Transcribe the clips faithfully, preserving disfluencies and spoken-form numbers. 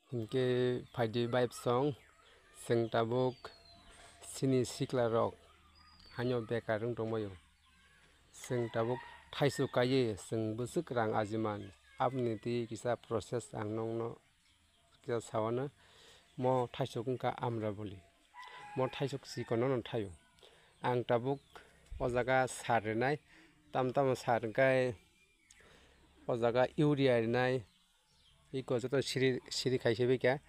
Hinkhe phaidi bai bwsong, chwng tabuk chini sikla rok haino bekar wng tongbaio. Chwng tabuk thaisuk kaiwi chwng bwswk rang ajiman, aboni twi kisa process ang nokno kisa sawano. Mo thaisuk wngkha Amravali, mo thaisuk chikono no thaio. Ang tabuk o jaga sar rinai, tam tamo sar hwnkhe o jaga urea rinai, iko joto siri siri khai se bai kha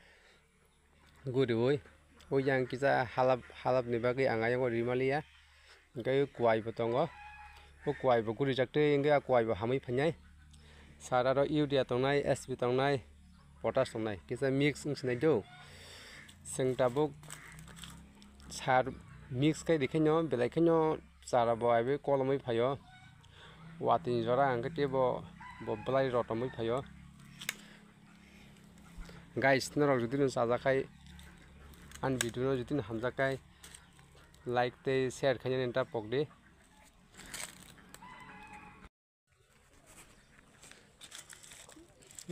guriwi. O yang kisa halap halap ni bagwi ang ayang o rimaliya. Hwnkhe o kuwai bo tongo, o kuwai bo gurijaktwi hwnkhe a kuwai bo hamwi phainai. Sar aro urea tongnai, S P tongnai, potash tongnai, kisa mix wng sinai do. Chwng tabuk sar mix khai rikhaino belai khaino chara bo aiwi kolomwi phaio. Watwi jora hwnkhe teibo bo belai rotomwi phaio. Guys, norok jodi no chajakhai, ani video no jodi no hamjakhai, like tei share khainani ta pokdi.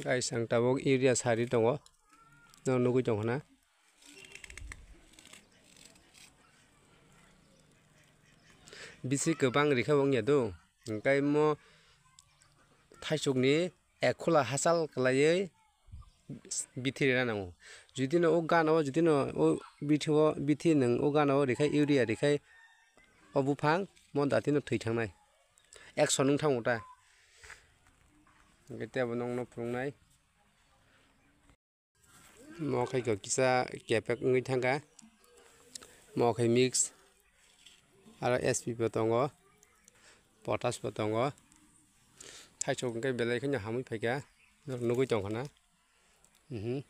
Guys, ang tabuk urea sari tongo, no nugui tong khna. Bisi kwbang rikha wngya do, hwnkhe mo thaisukni ek khula hachal kwlaiwi bithi rina nango. Judino o gana o, judino o bithi o, bithi nwng o gana o rikhai, urea rikhai, o buphang mo datino thwi thangnai, ekso nung thango ta. Hwnkhe tei abo nokno phunuknai. Mo khe kisa kepek wngwi thangkha. Mo khe mix, aro S P bo tongo, potash bo tongo. Thaisok hwnkhe belai kheno hamwi phaikha, nugui tongkha na. Mhm.